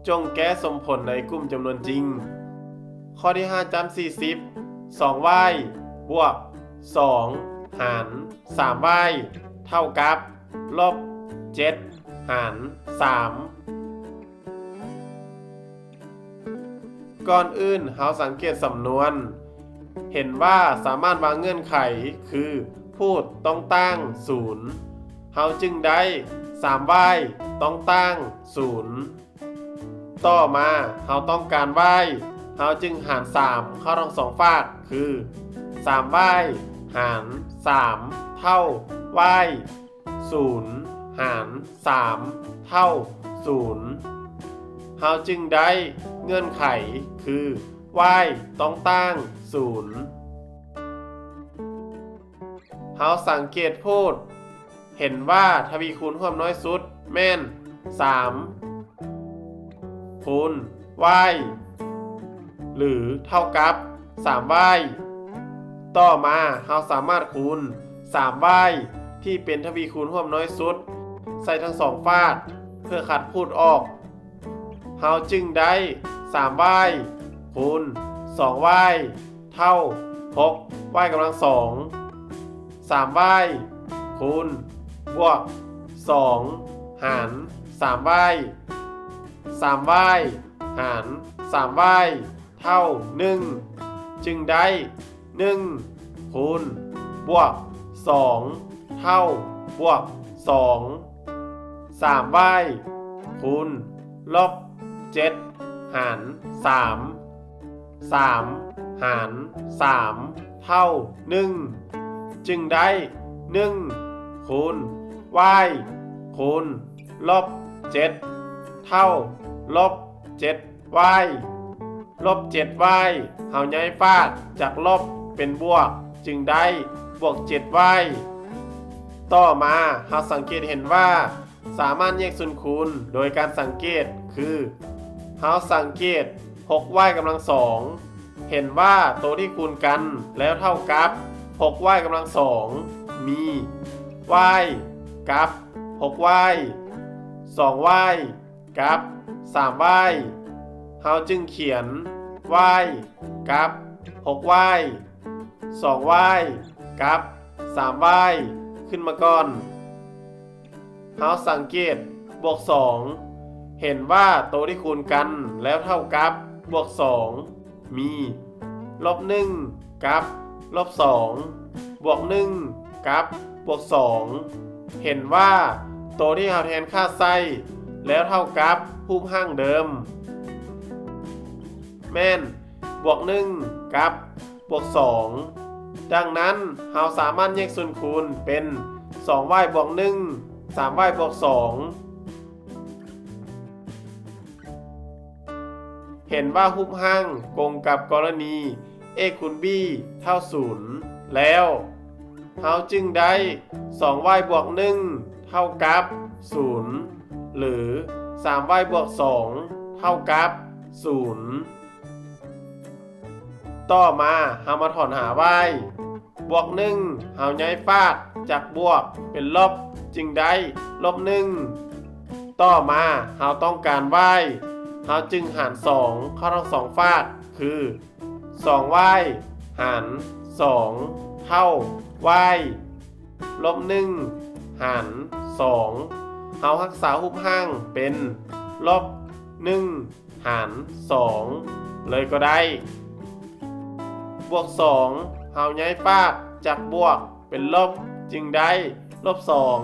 ຈົ່ງແກ້ສົມຜົນໃນກຸ່ມຈຳນວນຈິງ. ຂໍ້ທີຫ້າ ຈຳສີ່ສິບ ສອງ y ບວກ ສອງ ຫານ ສາມ y ເທົ່າກັບ ລົບ ເຈັດ ຫານ ສາມ. ກ່ອນອື່ນເຮົາສັງເກດສຳນວນ ເຫັນວ່າສາມາດວາງເງື່ອນໄຂຄື ພູດຕ້ອງຕ່າງ ສູນ ເຮົາຈຶ່ງໄດ້ ສາມ y ຕ້ອງຕ່າງ ສູນ. ຕໍ່ມາເຮົາຕ້ອງການ y ເຮົາຈຶ່ງຫານ ສາມ ເຂົ້າທັງສອງຟາກ ຄື ສາມ y ຫານ ສາມ ເທົ່າ y ສູນ ຫານ ສາມ ເທົ່າ ສູນ ເຮົາຈຶ່ງໄດ້ເງື່ອນໄຂຄື y ຕ້ອງຕ່າງ ສູນ. ເຮົາສັງເກດພູດ ເຫັນວ່າທະວີຄູນຮ່ວມນ້ອຍສຸດແມ່ນ ສາມ ຄູນ y ຫຼື ເທົ່າກັບ ສາມ y. ຕໍ່ມາເຮົາສາມາດຄູນ ສາມ y ທີ່ເປັນທະວີຄູນຮ່ວມນ້ອຍສຸດ ໃສ່ທັງສອງຟາກ ເພື່ອຂັດພູດອອກ ເຮົາຈຶ່ງໄດ້ ສາມ y ຄູນ ສອງ y ເທົ່າ ຫົກ y ກຳລັງສອງ. ສາມ y ຄູນ ບວກ ສອງ ຫານ ສາມ y. ສາມ y ຫານ ສາມ y ເທົ່າ ໜຶ່ງ ຈຶ່ງໄດ້ ໜຶ່ງ ຄູນ ບວກ ສອງ ເທົ່າ ບວກ ສອງ. ສາມ y ຄູນ ລົບ ເຈັດ ຫານ ສາມ. ສາມ ຫານ ສາມ ເທົ່າ ໜຶ່ງ ຈຶ່ງໄດ້ ໜຶ່ງ ຄູນ y ຄູນ ລົບ ເຈັດ ເທົ່າ ລົບ ເຈັດ y. ລົບ ເຈັດ y ເຮົາຍ້າຍຟາກຈາກລົບເປັນບວກ ຈຶ່ງໄດ້ ບວກ ເຈັດ y. ຕໍ່ມາເຮົາສັງເກດເຫັນວ່າ ສາມາດແຍກສ່ວນຄູນໂດຍການສັງເກດ ຄື ເຮົາສັງເກດ ຫົກ y ກຳລັງສອງ ເຫັນວ່າໂຕທີ່ຄູນກັນແລ້ວເທົ່າກັບ ຫົກ y ກຳລັງສອງ ມີ y ກັບ ຫົກ y, ສອງ y ກັບ ສາມ y. ເຮົາຈຶ່ງຂຽນ y ກັບ ຫົກ y, ສອງ y ກັບ ສາມ y ຂຶ້ນມາກ່ອນ. ເຮົາສັງເກດ ບວກ ສອງ ເຫັນວ່າໂຕທີ່ຄູນກັນແລ້ວເທົ່າກັບ ບວກ ສອງ ມີ ລົບ ໜຶ່ງ ກັບ ລົບ ສອງ ບວກ ໜຶ່ງ ກັບ ບວກ ສອງ. ເຫັນວ່າໂຕທີ່ເຮົາແທນຄ່າໃສ່ແລ້ວເທົ່າກັບຮູບຮ່າງເດີມ ແມ່ນ ບວກ ໜຶ່ງ ກັບ ບວກ ສອງ. ດັ່ງນັ້ນ ເຮົາສາມາດແຍກສ່ວນຄູນເປັນ ສອງ y ບວກ ໜຶ່ງ, ສາມ y ບວກ ສອງ. ເຫັນວ່າຮູບຮ່າງກົງກັບກໍລະນີ a ຄູນ b ເທົ່າ ສູນ ແລ້ວ ເຮົາຈຶ່ງໄດ້ ສອງ y ບວກ ໜຶ່ງ ເທົ່າກັບ ສູນ ຫຼື ສາມ y ບວກ ສອງ ເທົ່າກັບ ສູນ. ຕໍ່ມາເຮົາມາຖອນຫາ y. ບວກ ໜຶ່ງ ເຮົາຍ້າຍຟາກຈາກບວກເປັນລົບ ຈຶ່ງໄດ້ ລົບ ໜຶ່ງ. ຕໍ່ມາເຮົາຕ້ອງການ y, ເຮົາຈຶ່ງຫານ ສອງ ເຂົ້າທັງສອງຟາກ ຄື ສອງ y ຫານ ສອງ ເທົ່າ y ລົບ ໜຶ່ງ ຫານ ສອງ. ເຮົາຮັກສາຮູບຮ່າງເປັນ ລົບ ໜຶ່ງ ຫານ ສອງ ເລີຍກໍໄດ້. ບວກ ສອງ ເຮົາຍ້າຍຟາກຈາກບວກເປັນລົບ ຈຶ່ງໄດ້ ລົບ ສອງ.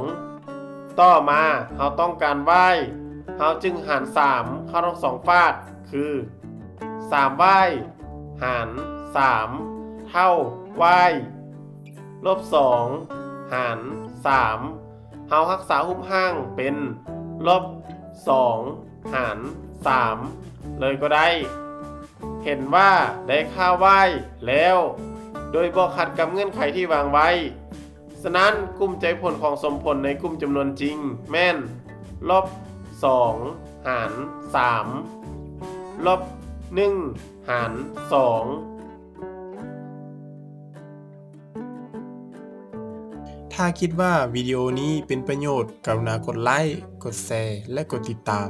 ຕໍ່ມາເຮົາຕ້ອງການ y, ເຮົາຈຶ່ງຫານ ສາມ ເຂົ້າທັງສອງຟາກ ຄື ສາມ y ຫານ ສາມ ເທົ່າ y ລົບ ສອງ ຫານ ສາມ. ເຮົາຮັກສາຮູບຮ່າງເປັນ ລົບ ສອງ ຫານ ສາມ ເລີຍກໍໄດ້. ເຫັນວ່າໄດ້ຄ່າ y ແລ້ວ ໂດຍບໍ່ຂັດກັບເງື່ອນໄຂທີ່ວາງໄວ້. ສະນັ້ນ ກຸ່ມໃຈຜົນຂອງສົມຜົນໃນກຸ່ມຈຳນວນຈິງແມ່ນ ລົບ ສອງ ຫານ ສາມ ລົບ ໜຶ່ງ ຫານ ສອງ. ຖ້າຄິດວ່າວິດີໂອນີ້ເປັນປະໂຫຍດ, ກະລຸນາກົດໄລ, ກົດແຊ ແລະ ກົດຕິດຕາມ.